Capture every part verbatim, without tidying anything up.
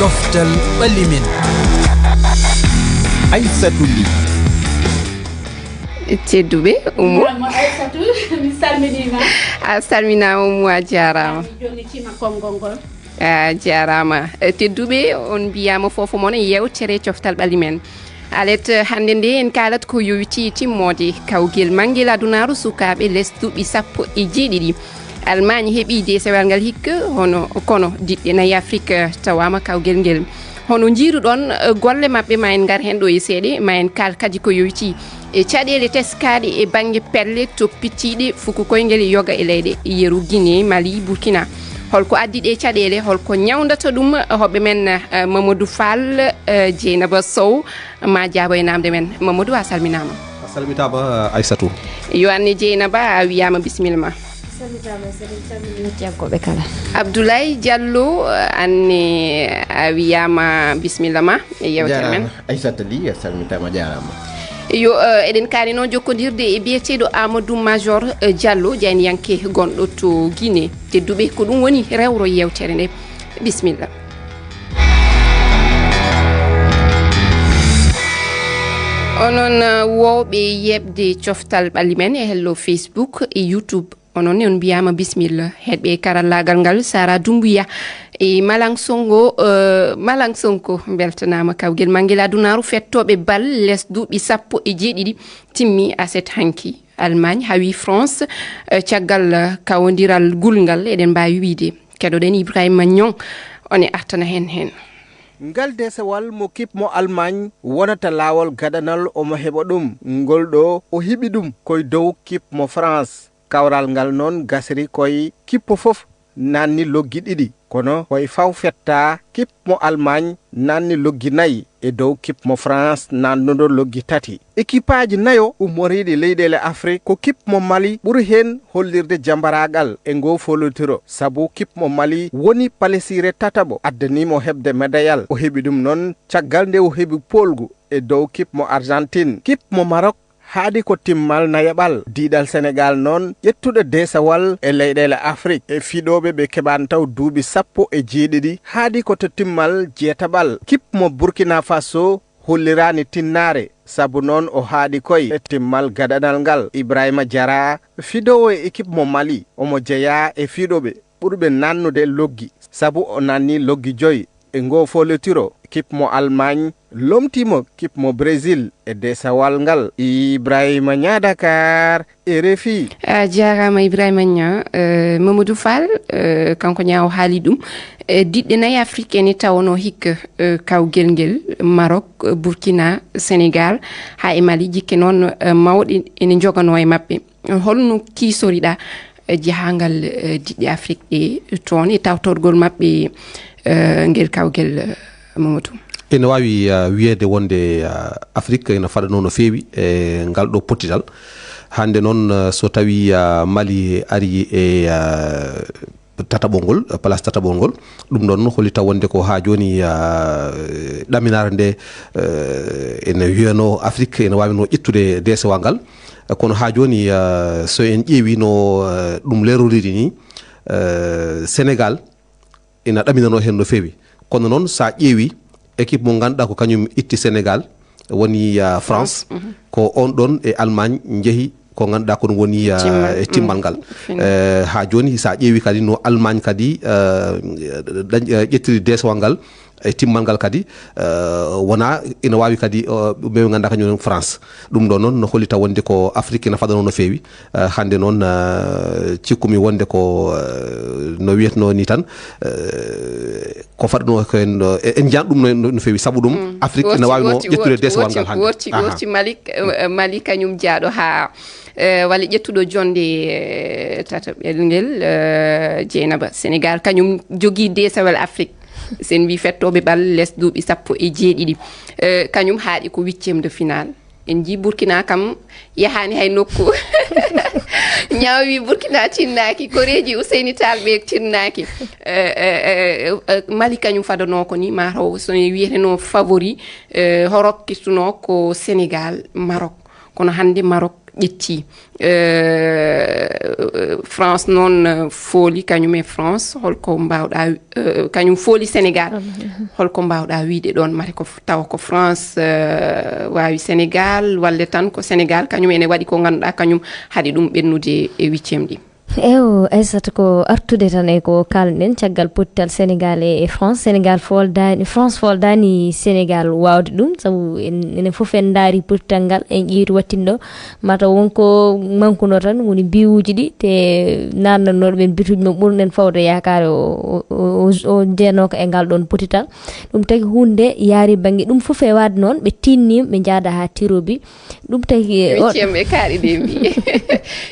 Coftal ɓalli men. Aysatu Ly. Tedduɓe, Umu. Aysatu, mi salminiima. A salminaama, Umu, a jaaraama. Mi jonnitiima konngol ngol. A jaaraama. Tedduɓe, on mbiyaama fof mon e yeewtere coftal ɓalli men. Alet hannde nde en kaalat ko yowiti timmoode kawgel manngel adunaaru sukaaɓe les duuɓi sappo e jeeɗiɗi. Almaañ heɓi deesewal ngal hikka, hono kono diɗɗe nayi Afrik tawaama kawgel ngel. Hono njiiruɗon golle maɓɓe, ma en ngar heen ɗo e seeɗe, ma en kaal kadi ko yowiti e caɗeele teskaaɗe e bannge pelle toppitiiɗe fuku koyngel yoga e leyɗe yeru Guinée, Mali, Burkina. Holko addi ɗe caɗeele, holko ñawndata ɗum? Hoɓɓe men, eh, Mamadou Fall, eh, Dieynaba Sow, ma jaabo e namde men. Mamadou, a salminaama. A salmitaama, Aysatu. Yo anne Dieynaba, a wiyaama bisimilla ma. Abdoulaye Diallo, anne a wiyaama bisimilla ma e yewtere men. Aysata Ly, a salmitaama, jaaraama. Yo, eh, eɗen kaanino jokkondirde e biyeteeɗo Amadou Major, eh, Diallo, jayniyanke gonɗo to Guinée. Tedduɓe, ko ɗum woni rewro yewtere nde. Bisimilla. Onon, eh, wowɓe yeɓde coftal ɓalli men e hello Facebook e YouTube, onon ne on mbiyaama bisimilla. Heɗɓe karallaagal ngal, Sara Dumbuya e Malang Songo, eh, Malang Sonko, mbeltanaama. Kawgel manngel adunaaru fettooɓe bal les duuɓi sappo e jeeɗiɗi timmi aset hanki. Almaañ hawi France, eh, caggal, eh, kawondiral gulngal, eɗen mbaawi wiyde. Keɗoɗen Ibrahima Ñoŋ, on e artana heen heen. Ngal deesewal mo kip mo Almaañ wonata laawol gadanal omo heɓa ɗum. Ngol ɗo o heɓi ɗum koye dow kip mo France. Kawral ngal noon gasri koye kippo fof naanni loggi ɗiɗi. Kono koye faw fettaa kip mo Almaañ naanni loggi nayi e dow kip mo France naannuɗo loggi tati. Ekipaaji nayo ummoriiɗi leyɗeele Afrik ko kip mo Mali ɓuri heen hollirde jambaraagal e ngoo foolotiro, sabu kip mo Mali woni palesiire tataɓo addanii mo heɓde medayal. O heɓi ɗum noon caggal nde o heɓi poolgu e dow kip mo Argentine. Kip mo Maroc haaɗi ko timmal nayaɓal. Diiɗal Senegaal noon ƴettuɗo deesawal e leyɗeele Afrik e fiɗooɓe ɓe keɓaani taw duuɓi sappo e jeeɗiɗi haaɗi ko to timmal jeetaɓal. Kip mo Burkina Faso holliraani tinnaare, sabu noon o haaɗi koy e timmal gadanal ngal. Ibrahima Jara, fidoowo e ekip mo Mali, omo jeyaa e fiɗooɓe ɓurɓe naannude loggi, sabu o naanni loggi joy. E ngoo foolotiro, kip mo Almaañ lomtii mo kip mo Bresil e deesawal ngal. Ibrahima Ñaa, Dakar, R F I. A jaaraama Ibrahima Ñaa. Eh, Mamadou Fall, eh, kanko Ñaa o haali ɗum. Eh, diɗɗe nayi Afrik ene tawanoo hikka, eh, kawgel ngel, Maroc, eh, Burkina, Senegaal, haa e Mali, jikke noon, eh, mawɗe ene njoganoo e maɓɓe. Holno kiisoriɗaa, eh, jahaangal, eh, diɗɗe Afrik ɗe toon e tawtorgol maɓɓe, eh, ngel kawgel, eh, Mamadou? Ene waawi, eh, wiyeede wonde, eh, Afrik ene faɗanoo no feewi e ngal ɗo pottital. Hannde noon, eh, so tawii, eh, Mali arii e, eh, tataɓol ngol, eh, place tataɓol ngol, ɗum ɗoon hollita wonde ko haa jooni, eh, ɗaminaare nde, eh, ene wiyanoo Afrik ene waawi no ƴettude deesewal ngal. Eh, kono haa jooni, eh, so en ƴeewii no, eh, ɗum leeroriri ni, eh, Senegaal ina ɗaminanoo heen no feewi. Kono noon, so a ƴeewii équipe mo ngannduɗaa ko kañum itti Senegaal, woni, ah, France, ko oon ɗoon e Almaañ njehi ko ngannduɗaa ko ɗum woni, ah, e timmal ngal. Eh, haa jooni, so a ƴeewii kadi no Almaañ kadi, eh, dañ-, eh, ƴettiri deesewal ngal e timmal ngal kadi, eh, wonaa ina waawi kadi, eh, ɓe ngannduɗaa kañum en France. Ɗum ɗo noon no hollita wonde ko Afrik ina faɗanoo no feewi. Eh, hannde noon, eh, cikkumi wonde ko, eh, no wiyetnoo ni tan, eh, ko faɗanoo ko en, eh, en njiyan ɗum no, no, no feewi, sabu ɗum Afrik ina waawi no ƴettude deesewal ngal hannde. Wooti, wooti, Mali, eh, Mali kañum jaaɗo haa, eh, walla ƴettuɗo jonnde, eh, tataɓel ngel, eh, Jeynaba. Senegaal kañum jogii deesewal Afrik. So en mbii fettooɓe bal les duuɓi sappo e jeeɗiɗi, eh, kañum haaɗi ko huitième de finale. En njii Burkina kam yahaani hay nokku. Ñaawi Burkina tinnaaki, koreeji Useyni Taal ɓe tinnaaki. Eh, eh, eh, eh, Mali kañum fadanoo ko ni, mataw so en wiyeteno favori, eh, horokkitunoo ko Senegaal, Maroc. Kono hannde Maroc ƴetti. Eh, France noon, eh, fooli kañum e France, holko mbaawɗa wi-, eh, kañum fooli Sénégal. Holko mbaawɗa wiide ɗoon? Mate ko f-, tawa ko France, eh, waawi Sénégal, walle tan ko Sénégal kañum ene waɗi ko ngannduɗaa kañum haɗi ɗum ɓennude e huitième ɗi? Ewo, Aissata, ko artude tan e ko kaalɗen caggal pottital Sénégal e, e France. Sénégal fooldaani, France fooldaani Sénégal waawde ɗum, sabu en, enen fof en ndaari pottital ngal, en ƴeewti wattinɗo. Mataw won ko mankunoo tan woni biwuuji ɗi, te naatnannooɗo ɓeen bituuji mum ɓurɗen fawde yaakaare o, o, o, o, o jeenooka e ngal ɗoon pottital. Ɗum tagi huunde yaari bannge ɗum fof e waɗde noon, ɓe tiinniima, ɓe njaada haa tirobi. Ɗum tagi, eh, o- Huitième ɓe kaaɗi de mbi.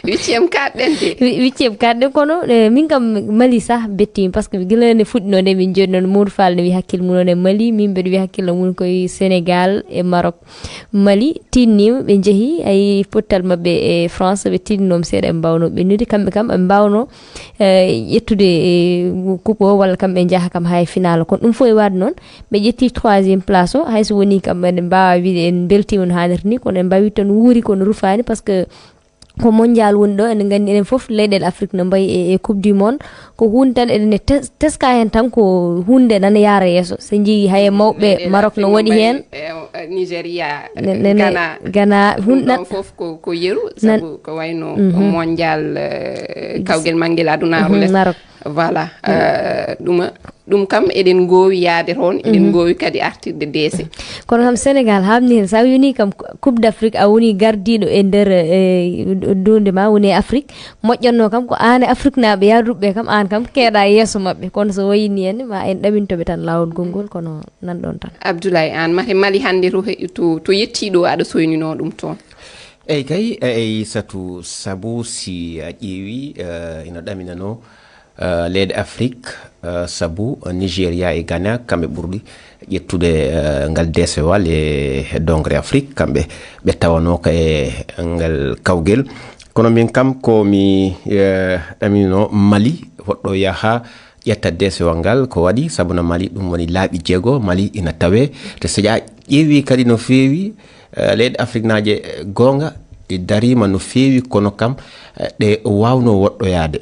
Huitième kaaɗɗen de. Wi-, huitième kaaɗɗen kono, eh, min kam Mali sah bettiimi, par ce que gila nde fuɗɗinoo nde min jooɗi noon, Modou Fall ne wi hakkille mum noon e Mali, min mbeɗa wi hakkille mum koye Sénégal e Maroc. Mali tiinniima, ɓe njehi, ay pottal maɓɓe e France, ɓe tiinninooma seeɗa, ɓe mbaawnoo ɓennude, kamɓe kam ɓe mbaawnoo, eh, ƴettude, eh, coupe o, walla kamɓe njaha kam haa e final. Kono ɗum fof e waɗde noon, ɓe ƴetti troisième place o, hay so woni kam en mbaawa wiide en mbeltiima no haanirta ni, kono en mbaawi tan wuuri kono rufaani, par ce que ko mondial woni ɗo, enen nganndi enen fof leyɗeele Afrique no mbayi e, e coupe du monde, ko huunde tan eɗen e tes-, teska heen tan ko huunde nana yaara yeeso. So njii hay e mawɓe Maroc no waɗi heen. Nigeria, ne, ne, ne, Ghana, Ghana, ɗum hunɗa- ɗon fof ko, ko yeru, nan- sabu ko wayno Mhm. mondial, eh, kawgel mangel adunaaru Mhm, les. Maroc. Voilà. Eh, ɗum, ɗum kam eɗen ngoowi yaade toon, eɗen Mhm. ngoowi kadi artirde deese. Kono kam Sénégal haamni heen, so a yoni kam Coupe d'Afrique, a woni gardiiɗo e nder, eh, duunde ma, woni e Afrique, moƴƴatnoo kam ko aan e Afriknaaɓe yaaduɓe kam, aan kam keeɗa yeeso maɓɓe. Kono so wayi ni en, ma en ɗaminto ɓe tan laawol gonngol, kono nan ɗoon tan. Abdoulaye, aan mate Mali hannde to he-, to, to yettii ɗo aɗa soyninoo ɗum toon? Eyi kay, eyi Satu, sabu si a ƴeewi, eh, ina ɗaminanoo, eh, leyɗe Afrik, eh, sabu Nigeria e Ghana, kamɓe ɓurɗi ƴettude, eh, ngal deesewal e dongre Afrik, kamɓe ɓe tawanoo ka e ngal kawgel. Kono min kam ko mi, eh, ɗaminoo Mali, hoɗɗo yaha ƴetta deesewal ngal, ko waɗi sabu no Mali, ɗum woni laaɓi jeego, Mali ina tawee. Te so a ƴeewi kadi no feewi, eh, leyɗe Afriknaaje, eh, goonga, ɗe dariima no feewi, kono kam, eh, ɗe waawnoo woɗɗoyaade.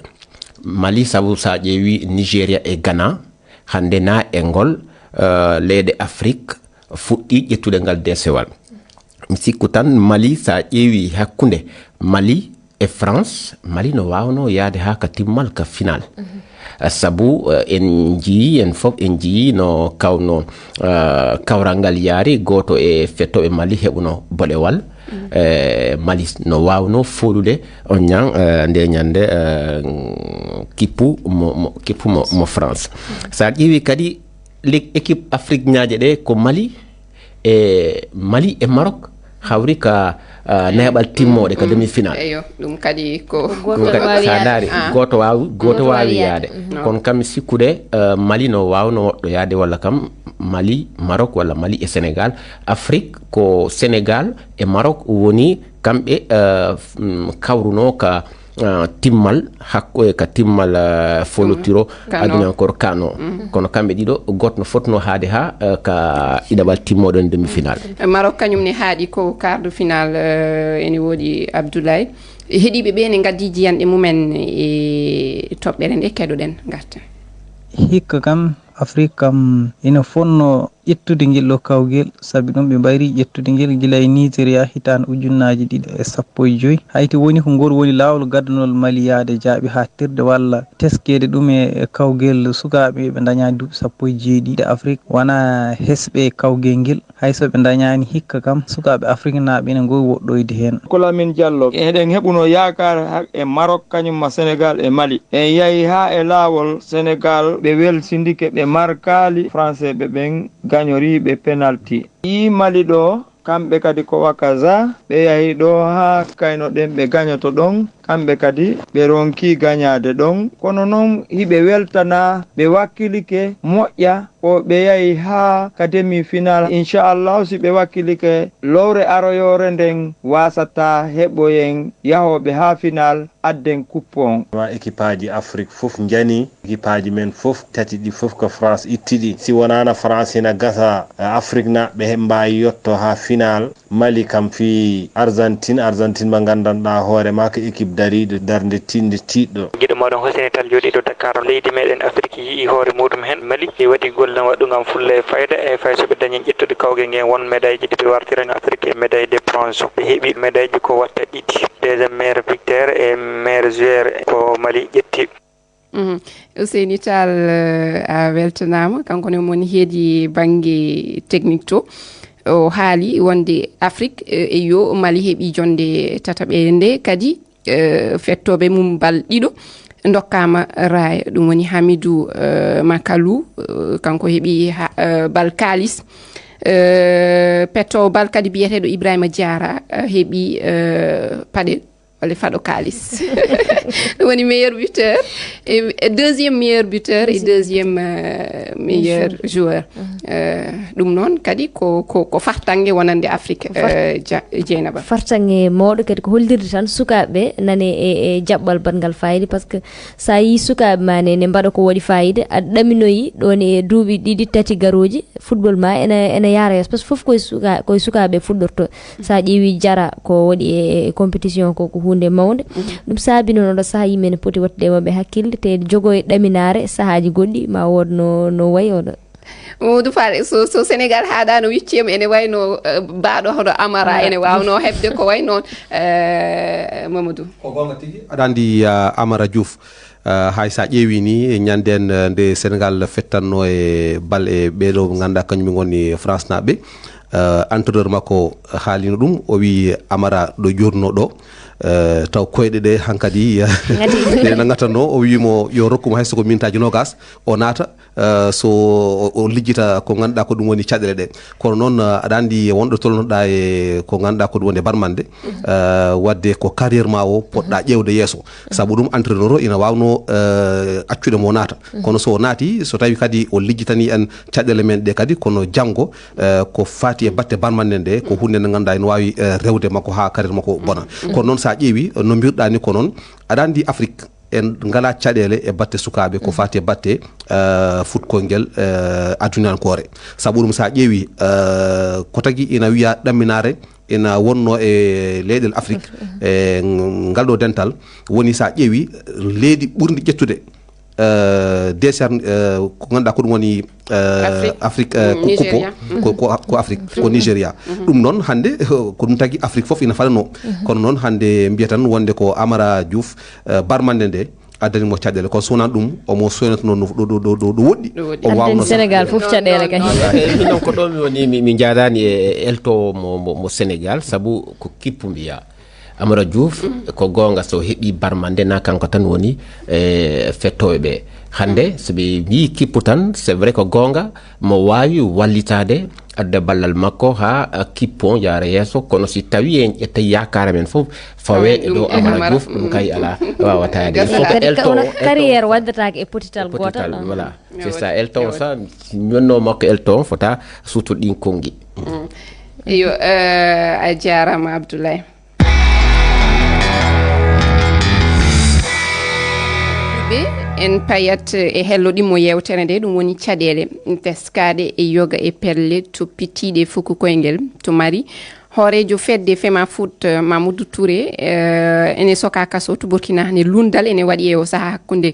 Mali, sabu so a ƴeewi Nigeria e Ghana, hannde na e ngol, eh, leyɗe Afrik fuɗɗii ƴettude ngal deesewal. Mi sikku tan Mali, so a ƴeewi hakkunde Mali e France, Mali no waawnoo yahde haa ka timmal, ka final. Mhm. Eh, sabu, eh, en njiyii, en fof en njiyii no kawno, eh, kawral ngal yaari, gooto e fettooɓe Mali heɓuno boɗewal. Mhm. Eh, Mali no waawnoo fooɗude on ñan, eh, nde ñande, eh, kippu mo, mo, kippu mo, mo France. Mhm. So a ƴeewi kadi leg-, équipe afriknaaje ɗe ko Mali e, Mali e Maroc hawri ka, ah, neeɓal timmooɗe ka Mm, demi-finale. Eyo, ɗum kadi ko Ko gooto kadi waawi so a yaade. Ndaari, Ah. gooto waawi, gooto Gooto waawi waawi yaade. Yaade. Mhm. Kono kam mi sikkude, eh, Mali no waawnoo woɗɗoyaade walla kam Mali, Maroc walla Mali e Sénégal. Afrique ko Sénégal e Maroc woni kamɓe, eh, f-, mm, kawrunoo ka, eh, timmal hakko e ka timmal, eh, folotiro Kano. Adunankoor Kano. Mm. Kono kamɓe ɗiɗo, gooto no fotnoo haade haa, eh, ka ɗiɗaɓal timmooɗo en demi-finale. Maroc kañum ne haaɗi ko quart de finale, eh, ene woodi Abdoulaye. Heɗiiɓe ɓe ne ngaddi jiyanɗe mumen e toɓɓere nde, keɗoɗen ngarten. Hikka kam, Afrik kam ina fonnoo ƴettude ngel ɗo kawgel, sabi ɗum ɓe mbayri ƴettude ngel gila e Nigeria hitaande ujunnaaji ɗiɗi e sappo e joy. Hayti woni ko ngol woni laawol gaddanol Mali yahde jaaɓi haaɗtirde walla teskeede ɗum e kawgel sukaaɓe ɓe ndañaani duuɓi sappo e jeeɗiɗi. Afrik wonaa hesɓe e kawgel ngel, hay so ɓe ndañaani hikka kam, sukaaɓe afriknaaɓe ina ngoowi woɗɗoyde heen. Ko Lamine Diallo. Eɗen heɓuno yaakaar ha-, e Maroc, kañum ma Senegal e Mali. En yahi haa e laawol Senegal, ɓe welsindike, ɓe markaali, Français ɓe ɓen gañorii ɓe penalti. Yii Mali ɗo, kamɓe kadi ko Wakaza, ɓe yahi ɗo haa kayno ɗen ɓe gañoto ɗon. Kamɓe kadi ɓe ronkii gañaade ɗon, kono noon hiɓe weltanaa, ɓe wakkilike moƴƴa ko ɓe yahi haa ka demi-final. Inchallahu, si ɓe wakkilike lowre aroyoore nden, waasataa heɓoyen yahooɓe haa final, adden kuppu on. Ma ekipaaji Afrik fof njani, ekipaaji men fof tati ɗi fof ko France itti ɗi. Si wonaano France ina gasa, eh, Afrik na ɓe he-, mbaawi yotto haa final. Mali kam fii Argentine, Argentine mo nganndanɗaa hoore maa ko ekip dariiɗo, darnde tiiɗnde tiiɗɗo. Giɗo mooɗon Huseni Tall jooɗiiɗo Dakar, leydi meɗen Afrik yi'i hoore muuɗum heen. Mali e waɗi golle waɗɗu ngam fulla e fayda, e fay so ɓe dañi ƴettude kawgel ngel won médaille ji ɗi ɓe wartirani Afrik e médaille de bronze. Ɓe heɓi médaille ji ko watta ɗiɗi. Deuxième meilleur buteur e meilleur joueur ko Mali ƴetti. Mhm. Ousseyni Tall, eh, a weltanaama. Kanko ne mo woni heedi bannge technique to. O haali wonde Afrik, eh, e yo Mali heɓi jonde tataɓere nde kadi, eh, fettooɓe mum bal ɗiɗo ndokkaama raaya. Ɗum woni Hamidou, eh, Makalou, eh, kanko heɓi ha-, eh, bal kaalis. Eh, pettoowo bal kadi biyeteeɗo Ibrahima Diarra, eh, heɓi, eh, paɗe walla faɗo kaalis. Ɗum woni meilleur buteur, e, e deuxième meilleur buteur, e deuxième, euh, meilleur joueur. Mhm. Euh, ɗum noon kadi ko, ko, ko fartaŋŋe wonande Afrik, euh, ja-, Jeynaba. Fartaŋŋe mawɗo kadi ko hollirde tan sukaaɓe nane e, e jaɓɓal baɗngal fayida, par ce que sa yii sukaaɓe ma ne, ne mbaɗa ko waɗi fayida, aɗa ɗaminoyi ɗoon e duuɓi ɗiɗi, tati garooji, football ma ene, ene yaara yeeso, par ce que fof koye suka-, koye sukaaɓe fuɗɗorto. Sa ƴeewi Jara ko waɗi e, e compétition ko, ko huunde mawnde. Mhm. Ɗum saabi noon oɗo sahaa yimɓe ne poti wattude e maɓɓe hakkille, te jogo e ɗaminaare sahaaji goɗɗi ma wood no, no wayi oɗo. Mamadou Fall, so, so Sénégal haaɗaano huitième, ene wayno, eh, baaɗo hono Amara, Amara. Ene waawno heɓde ko way noon, eh, Mamadou. Ko goonga tigi, aɗa anndi, ah, Amara Diouf, ah, hay so a ƴeewi ni, e ñande en, eh, nde Sénégal fettanno e bal e ɓeeɗo ɓe ngannduɗaa kañum ngoni France naaɓe, eh, entraîneur makko haalino ɗum, o wi Amara ɗo jooɗuno ɗo, eh, taw koyɗe ɗe hankadi ɗe nangatanno, o wi mo yo rokku mo hay so ko mintaaji nogas, o naata, eh, so o, o lijjita ko ngannduɗaa ko ɗum woni caɗeele ɗe. Kono noon, eh, aɗa anndi wonɗo tolnoɗaa e ko ngannduɗaa ko ɗum woni e barmande, eh, wadde ko carrière ma o poɗɗa ƴeewde yeeso. Sabu ɗum entraîneur o ina waawno, eh, accude mo naata. Kono so o naati, so tawi kadi o lijjitani en caɗeele men ɗe kadi, kono janngo, eh, ko faati e batte barmande nde, ko huunde nde ngannduɗaa ene waawi, eh, rewde makko haa carrière makko bona. Kono noon sa ƴeewi, eh, no mbiruɗaa ni ko noon, aɗa anndi Afrique, en ngala caɗeele e batte sukaaɓe, ko faati e batte, eh, fuɗkoyngel, eh, adunankoore. Sabu ɗum sa ƴeewi, eh, ko tagi ina wiya ɗamminaare, ina wonno e leyɗel Afrique, e ngal ɗo dental, woni sa ƴeewi leydi ɓurndi ƴettude, eh, dessert, eh, ko ngannduɗaa ko ɗum woni, eh, Afrique. Afrique, eh, ko, ko, Nigeria. Ko, ko, ko Afrique, ko Nigeria. Ɗum noon hannde, ko ɗum tagi Afrique fof ina falanoo. Kono noon hannde mbiyatan wonde ko Amara Diouf, eh, barmande nde addani mo caɗeele. Kono so wonaa ɗum, omo soynata noon no ɗo, ɗo, ɗo, ɗo, ɗo woɗɗi. Ɗo woɗɗi. O waawno addani Sénégal fof caɗeele kay. Eyi, minon ko ɗo mi woni, mi, mi jaaraani e, e elto mo, mo, mo Sénégal, sabu ko kippu mbiya. Amara Diouf, ko goonga so heɓi barmande na kanko tan woni, e, fettooɓe ɓe. Hannde, so ɓe mbiyi kippu tan, c'est vrai ko goonga, mo waawi wallitaade adda ballal makko haa, ah, kippo jaara yeeso, kono si tawi en ƴettay yaakaare men fof fawe e dow Amara Diouf, ɗum kay alaa, waawata. Il faut que kadi elto, ka-, elto carrière waddataake e potital gootal. Voilà. C'est ça, elto o sa, ñonno makko elto o fota suutude ɗin konngi. Eyo, eh, a jaaraama Abdoulaye. Ɓe en payat e hello ɗimmo yewtere nde, ɗum woni caɗeele teskaɗe e yoga e pelle toppitiiɗe fuku koyngel to Mali. Hooreejo fedde Fema Foot, eh, Mamadou Touré, eh, ene soka kaso to Burkina ne lunndal ene waɗi e o saha hakkunde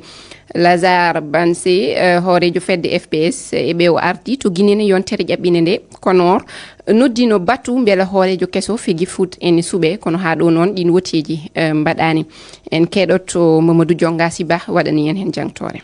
Lazare Bansé, eh, hooreejo fedde F P S, e ɓe o ardi to Guinée ne yontere ƴaɓɓinde nde Konor noddino batu mbele hooreejo keso Fegi Foot ene suɓe, kono haa ɗo noon ɗin woteeji, eh, mbaɗaani. En keɗoto Mamadou Dionga Siba waɗani en heen jangtoore.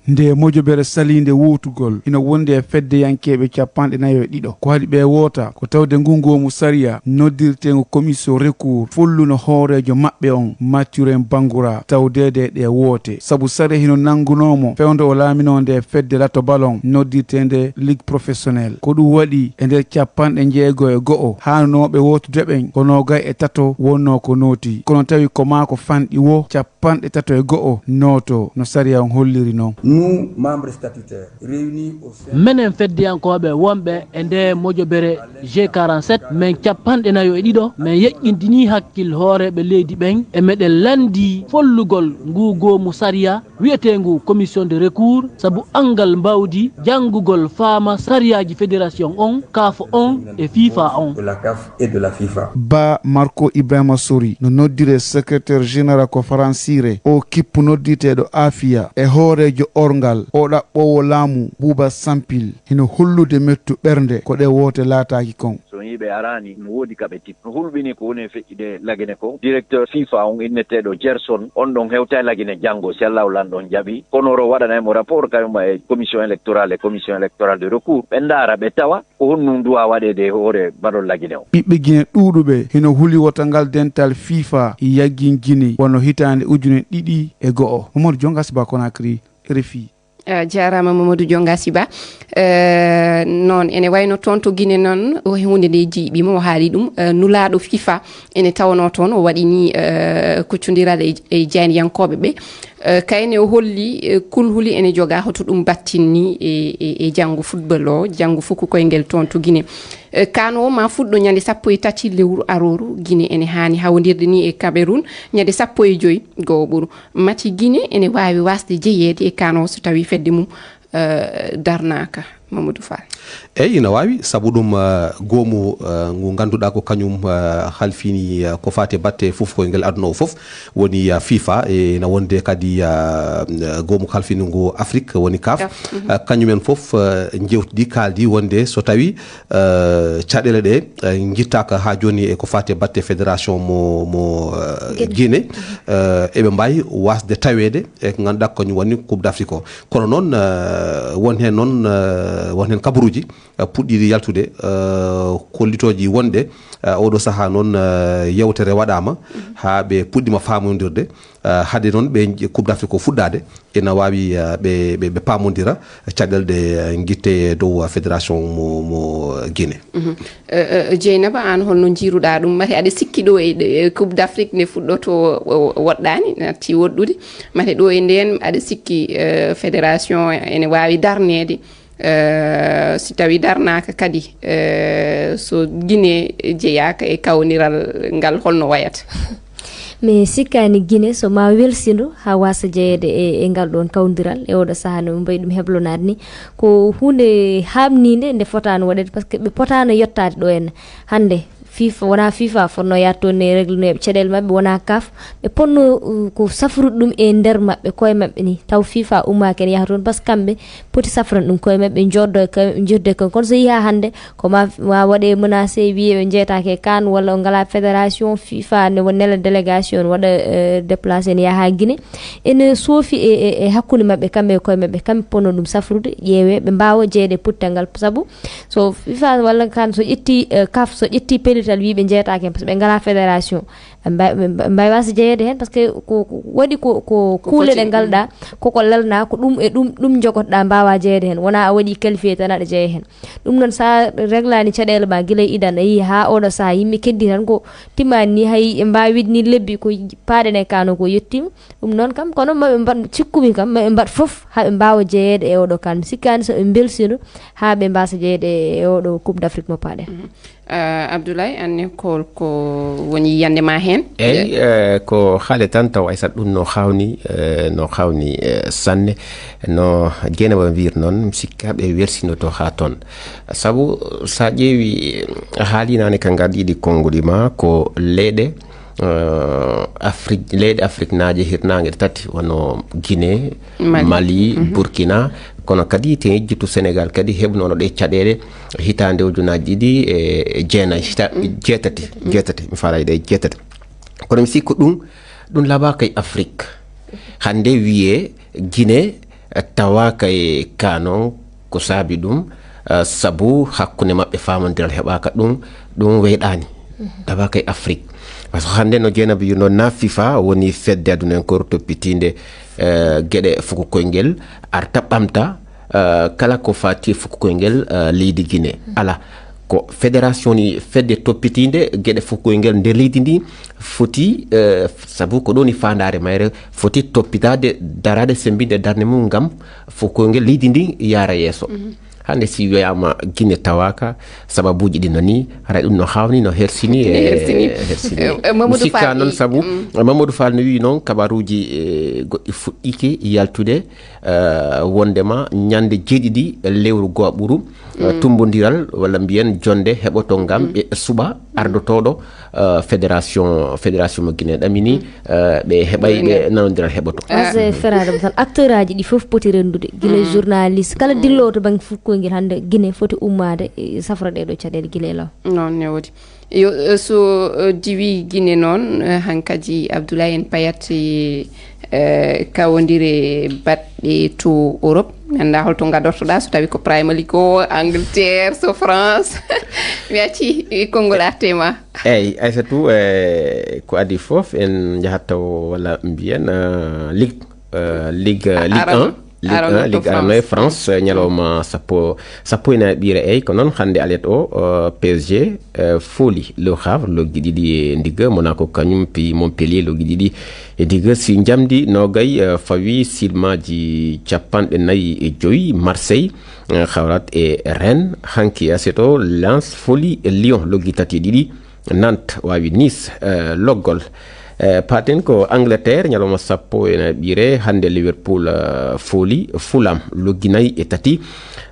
Nde mojobere saliinde wootugol hino wondi e feddeyankeeɓe capanɗe nayo e ɗiɗo. Ko haɗi ɓe woota ko tawde ngu ngoomu sariya noddirteengu commission recours folluno hooreejo maɓɓe on, Mathurin Bangoura, tawdeede e ɗee woote. Sabu sariya hino nanngunoo mo fewndo o laaminoo nde fedde lato ballon noddirteende ligue professionnelle. Ko ɗum waɗi e nder capanɗe njeego e go'o haanunooɓe wootude ɓen ko noogay e tato wonnoo ko nooti. Kono tawi ko maa ko fanɗi woo capanɗe tato e go'o nooto no sariya on holliri non. Nous, membres statutaires, réunis au sein Menen feddeyankooɓe wonɓe e ndee mojobere G quarante-sept, men capanɗe nayo e ɗiɗo, men yeƴƴintinii hakkil hooreeɓe leydi ɓen e meɗen lanndii follugol nguu goomu sariya wi'eteengu commission de recours, sabu anngal mbawdi janngugol faama sariyaaji fédération on, CAF on e FIFA on. De la CAF et de la FIFA. Ba Marco Ibrahima Sori no noddire secrétaire général ko faransiire o kippu noddirteeɗo Afia e hooreejo orngal o ɗaɓɓoowo laamu Buuba Sampil hino hollude mettu ɓernde ko ɗe woote laataaki kon. So on yii ɓe araani, no woodi ka ɓe tippi. No hulɓinii ko woni e feƴƴude Lagine ko, directeur FIFA on inneteeɗo Gerson, on ɗon hewta e Lagine janngo, si Allahu Lanɗo on jaɓii. Kono woro waɗanay mo rapport kañum e commission électorale e commission électorale de recours. Ɓe ndaara, ɓe tawa ko honɗum duwaa waɗeede e hoore baɗol Lagine o. Ɓiɓɓe Gine ɗuuɗuɓe hino huli wota ngal dental FIFA yaggin Gine wano hitaande ujune ɗiɗi e go'o. Mamadou Jonga Siba Conakry, R F I. A jaaraama Mamadou Jonga Siba. Eh, noon ene wayno toon to Gine noon, o huunde nde jiiɓiima, o haali ɗum. Eh, nulaaɗo FIFA ene tawnoo toon, o waɗi ni eh, kuccondiral e e jaayndiyankooɓe ɓe. Eh, kayne o holli eh, kulhuli ene jogaa hoto ɗum battinni e e e janngo football o, janngo fuku koyngel toon to Gine. Eh, kaan o ma fuɗɗo ñande sappo e tati lewru arooru. Gine ene haani hawondirde ni e Cameroun ñande sappo e joy go'oɓuru. Mati Gine ene waawi waasde jeyeede e kaan o so tawii fedde mum eh, darnaaka. Mamadou Fall. Eyi, ina waawi, sabu ɗum eh, goomu eh, ngu ngannduɗaa ko kañum eh, halfini eh, ko faati e batte foofkoyngel aduna o fof, woni eh, FIFA, e ina wonde kadi eh, goomu halfini ngu Afrique, woni CAF. Eh, kañumen fof eh, njewtidi, kaaldi wonde so tawi eh, caɗeele ɗe eh, njittaaka haa jooni e ko faati e batte fédération mo mo eh, Guinée, eh, eɓe mbaawi waasde taweede e ko ngannduɗaa ko kañum woni Coupe d'Afrique o. Kono noon eh, won heen noon eh, won heen kabaruuji eh, puɗɗiiɗi yaltude, eh, kollitooji wonɗe eh, oɗo sahaa noon eh, yewtere waɗaama haa ɓe puɗɗiima faamondirde. Eh, hade noon ɓe nj- Coupe d'Afrique o fuɗɗaade, ina waawi eh, ɓe ɓe ɓe paamondira caɗeele ɗe eh, ngitte e dow eh, fédération mo mo Guinée. Eh, eh, Jeynaba, aan holno njiiruɗaa ɗum? Mate aɗa sikki ɗo e e Coupe d'Afrique nde fuɗɗoto o- o- woɗɗaani, natti woɗɗude. Mate ɗo e ndeen aɗa sikki eh, fédération ene waawi darneede? Eh, si tawii darnaaka kadi, eh, so Gine jeyaaka e kawniral ngal, holno wayata? Mi sikkaani Gine so ma welsindo haa waasa jeyeede e e ngal ɗoon kawndiral e oɗo sahaa no ɓe mbayi ɗum heblonaade ni. Ko huunde haaɓniinde nde fotaano waɗeede, par ce que ɓe potaano yottaade ɗo en hannde. FIFA, wonaa FIFA fotnoo yaade toon ne, régleneeɓe caɗeele maɓɓe, wonaa CAF. Ɓe potnoo uh, ko safrude ɗum e nder maɓɓe, koye maɓɓe ni. Taw FIFA ummaaki ene yaha toon, par ce que kamɓe poti safrande ɗum koye maɓɓe, njoddo e koye maɓɓe, njodde e koye. Kono so yehii haa hannde ko ma ma waɗe menacé, wiyee ɓe njeyetaake e kaan, walla o ngalaa fédération, FIFA ne won nela délégation waɗa eh, déplacé ne yaha haa Gine. Ene soofi e e- e hakkunde maɓɓe kamɓe e koye maɓɓe, kamɓe potnoo ɗum safrude, ƴeewee ɓe mbaawa jeyeede e pottal ngal. Sabu so FIFA walla kaan so ƴetti eh, CAF so ƴetti pellital wii ɓe njeyetaake heen, par ce que ɓe ngalaa fédération. Ɓe mba- ɓe mba- mbaawi waasde jeyeede heen, par ce que ko ko- waɗi ko ko kuule ɗe ngalɗaa koko lelnaa, ko ɗum e ɗum ɗum njogotoɗaa, mbaawaa jeyeede heen. Wonaa a waɗii qualifié tan aɗa jeya heen. Ɗum noon, so a reglaani caɗeele ma gila e idan, a yii haa oɗo sahaa yimɓe keddi tan ko timmaani ni, hay ɓe mbaawi wiide ni lebbi ko paaɗen e kaan o ko yettiima. Ɗum noon kam, kono maɓe mbaɗ cikkumi kam maɓe mbaɗ fof haa ɓe mbaawa jeyeede e oɗo kaan. Mi sikkaani so ɓe mbelsindo haa ɓe mbaasa jeyeede e oɗo Coupe d'Afrique mo paaɗen. Ah, Abdoulaye, anne ko ko woni yiyannde ma heen? Eyi, eh, ko haale tan taw, Aissata, ɗum no haawni eh, no haawni eh, sanne. No Jeynaba wiiri noon, mi sikka ɓe welsindoto haa toon. Sabu so a ƴeewi, a haalii naane ka ngarɗiiɗi konnguɗi ma, ko leyɗe eh, Afrik, leyɗe Afriknaaje hirnaange tati, wano Guinée, Mali, Burkina, kono kadi te yejjitu Sénégal kadi heɓnoono ɗe caɗeele hitaande ujunaaji ɗiɗi e jeenayi, hita- jeetati, jeetati, mi faalaa e ɗe jeetati. Kono mi sikku ɗum, ɗum labaaka e Afrik. Hannde wiyee Guinée tawaaka e ka noon. Ko saabi ɗum? Eh, sabu hakkunde maɓɓe faamondiral heɓaaka, ɗum ɗum weyɗaani, tawaaka e Afrik. Parce que hannde no Jeenaba wiyi noon, na FIFA woni fedde adunankore toppitiinde eh, geɗe fuku koyngel, arta ɓamta eh, kala ko faati e fuku koyngel eh, leydi Guinée. Ala, ko fédération ni, fedde toppitiinde geɗe fuku koyngel nder leydi ndi, foti eh, sabu ko ɗo ni faandaare mayre, foti toppitaade, daraade, semmbinde darnde mum ngam fuku koyngel leydi ndi yaara yeeso. Hannde si wiyaama Guinée tawaaka, sababuuji ɗi nani, haray ɗum no haawni, no hersini e hersini. E, e, Mamadou Fall sikka noon, sabu Mamadou Fall no wiyi noon, kabaruuji eh, goɗɗi fuɗɗiike yaltude eh, wondema ñande jeeɗiɗi lewru gooɓuru, eh, tummbondiral walla mbiyen jonnde heɓoto ngam ɓe suɓa ardotooɗo eh, fédération, fédération mo Guinée ɗamini, eh, ɓe heɓay ɓe nanondiral heɓoto. Ase feraade mo tan, acteur aji ɗi fof poti renndude, gila journaliste, kala dilloowo to bannge fuku koyngel hannde Guinée foti ummaade, eh, safra ɗee ɗoo caɗeele gila e law. Noon ne woodi. Yo, eh, so eh, diwi Guinée noon, eh, hankadi Abdoulaye en payat, eh, kawondire baɗɗe to Europe. Mi anndaa holto ngadortoɗaa, so tawi ko Premier League o, Angleterre, so France. Mi acci konngol arte ma. Eeyi, Aissatou, eh, ko adii fof en njahat taw walla mbiyen eh, ligue, eh, ligue eh, ligue Arano. Un, ligue Arano un, to ligue Arano e France. France, eh, ñalawma sappo sappo e nayi ɓiire. Eyi, ko noon hannde alet o eh, P S G eh, fooli Le Havre loggi ɗiɗi e ndiga. Monaco kañum piyi Montpellier loggi ɗiɗi e ndiga. Si njamdi nogay eh, fawi, silmaji capanɗe nayi e joyi, Marseille eh, hawrat e Rennes. Hanki aset o, Lens fooli Lyon loggi tati e ɗiɗi. Nantes wawi Nice eh, loggol. Eh, paten ko Angleterre, ñalawma sappo e nayi ɓiire hannde, Liverpool eh, fooli Fulham loggi nayi e tati.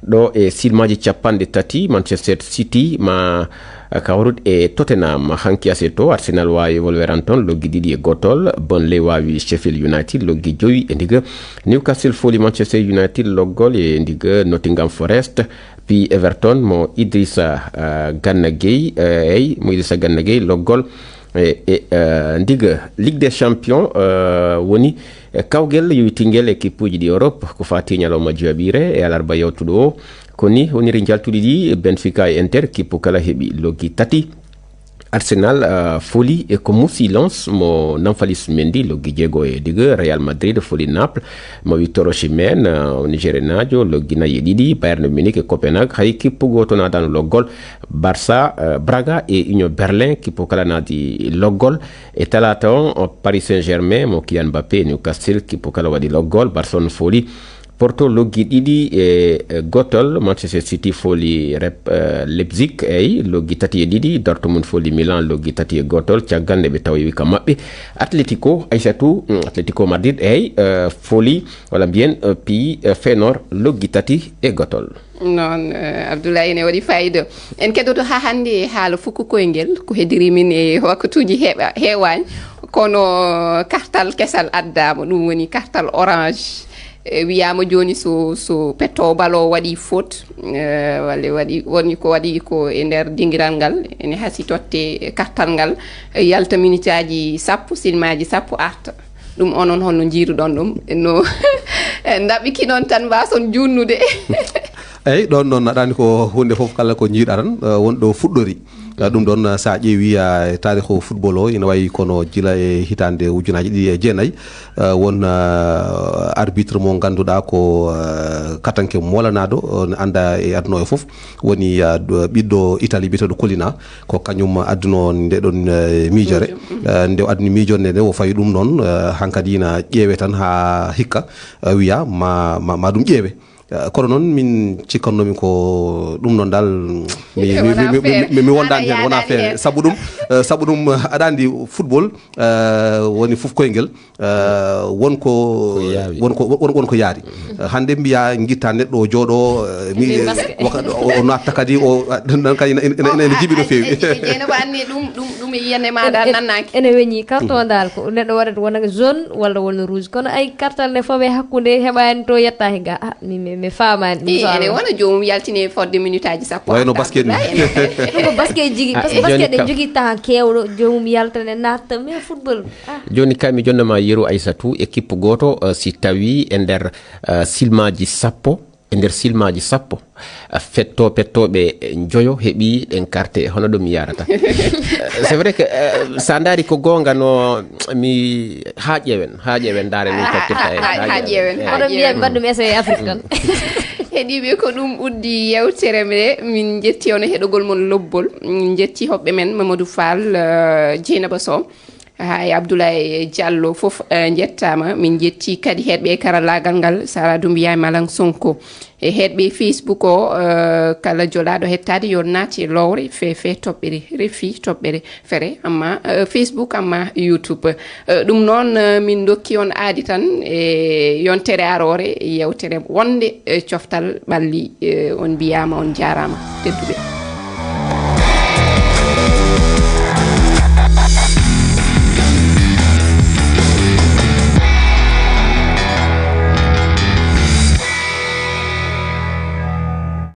Ɗo e silmaji capanɗe tati, Manchester City ma eh, kawrut e Tottenham. Hanki aset o, Arsenal wawi Wolverhampton loggi ɗiɗi e gotol. Burnley wawi Sheffield United loggi joyi e ndiga. Newcastle fooli Manchester United loggol e ndiga. Nottingham Forest pi Everton mo Idrissa eh, Gana Gueye, eh, eyi, mo Idrissa Gana Gueye loggol e, e eh, ndiga. Ligue des Champions eh, woni eh, kawgel yowitingel e kippuji ɗi Europe, ko fati ñalawma joyaɓire e alarba yawtuɗo o. Ko ni woniri njaltuɗi ɗi, Benfica e Inter, kippu kala heɓi loggi tati. Arsenal eh, fooli e ko musi Lens mo Nampalys Mendy loggi jeego e ndiga. Real Madrid fooli Naples mo Victor Osimhen, eh, o Nigerianajo, loggi nayi e ɗiɗi. Bayern Munich e Copenhague hay kippu gooto naatano loggol. Barça, eh, Braga e Union Berlin kippu kala naati loggol. E talaata on, o Paris Saint-Germain mo Kylian Mbappé e Newcastle kippu kala waɗi loggol. Barcelone fooli Porto loggi ɗiɗi e e gotol. Manchester City fooli Rep, eh, Leipzig, eyi, loggi tati e ɗiɗi. Dortmund fooli Milan loggi tati e gotol. Caggal nde ɓe tawoyi ka maɓɓe, Atletico, Aissatou, mm, Atletico Madrid, eyi, eh, fooli, walla mbiyen, eh, piyi eh, Feyenoord loggi tati e gotol. Noon, eh, Abdoulaye, ene waɗi fayida. En keɗoto haa hannde e haala fuku koyngel, ko heddiri min e wakkatuuji heewa-, heewaani, kono kartal kesal addaama, ɗum woni kartal orange. E, wiyaama jooni so, so pettoowo bal o waɗi faute, eh, walla waɗi, woni ko waɗi ko e nder dingiral ngal, ene hasi totte kartal ngal, yalta minitaaji sappo, silmaaji sappo arta. Ɗum onon holno njiiruɗon ɗum? No ndaɓɓiki noon tan mbaason juutnude. Eyi, ɗon noon aɗa anndi ko huunde fof kala ko njiiɗaran, eh, won ɗo fuɗɗori. Eh, ɗum ɗon, eh, so a ƴeewi, eh, taarikhu football o, ina wayi kono jila e hitaande ujunaji ɗiɗi e jeenayi, eh, won, eh, arbitre mo ngannduɗaa ko, eh, katanke moolanaɗo, eh, ne annda e aduna o fof. Woni, eh, ɗo, ɓiɗɗo Italie biyeteeɗo Colina, ko kañum adduno nde ɗon, eh, miijore. Eh, nde o adduni miijorde nde, o fawi ɗum noon, eh, hankadi ina ƴeewe tan haa hikka, eh, wiya ma, ma, ma ɗum ƴeewe. Eh, kono noon min cikkannoomi ko ɗum noon dal, mi, mi, mi, Wona mi, mi, feere. mi, mi wondaani Aɗa heen, wona yaadaani feere. heen. Sabu ɗum, eh, sabu ɗum, eh, aɗa anndi football, eh, woni fof koyngel, eh, won ko, Ko yaawi. won ko, won, won ko yaari. Eh, hannde mbiya ngitta neɗɗo o jooɗo, eh, mi, Min baske. waka-, o, o natta kadi, o, ah, ɗum ɗon kadi ina, ina, ina, ina jibi no feewi. Jeynaba anni ɗum, ɗum, ɗum e yiyannde ma dal nannaaki. Ene weñi carton dal ko neɗɗo waɗata wona jaune walla wona rouge. Kono ay kartal ne fawe hakkunde heɓaani to yetta he ga. Ah, min mi Mi faamaani ɗum. Ene wona joomum yaltine fodde minutaaji sappo. Wayno basket ni. Ko basket jigi, ah, parce que basket ɗen jogii temps keewɗo, joomum yaltane natta, mais football. Ah. Jooni kay mi jonnama yeru Aissatou, équipe gooto, uh, si tawi e nder uh, silmaaji sappo, e nder silmaaji sappo, uh, fetto pettooɓe njoyo heɓi ɗen carte, hono ɗum mi yarata. C'est vrai que uh, sa ndaari ko goonga no mi haa ƴeewen, haa ƴeewen ndaaren min tottirta e haa ƴeewen. Oɗon mbiya mi mbaɗ ɗum essai Afrique tan. Heɗiiɓe, ko ɗum uddi yewtere me. Min njetti on e heɗogol mon lobbol. Min njetti hoɓɓe men Mamadou Fall, uh, Dieynaba Sow. Hay Abdoulaye Diallo fof uh, njettaama. Min njetti kadi heɗɓe e karallaagal ngal, Sara Doumbia e Malang Sonko. E heɗɓe Facebook o, uh, kala jolaaɗo hettaade yo naati e lowre fefe toɓɓere refi toɓɓere fere amma uh, Facebook amma YouTube. Uh, ɗum noon uh, min dokki on aadi tan e yontere aroore yewtere wonde uh, coftal ɓalli. Uh, on mbiyaama on jaaraama tedduɓe.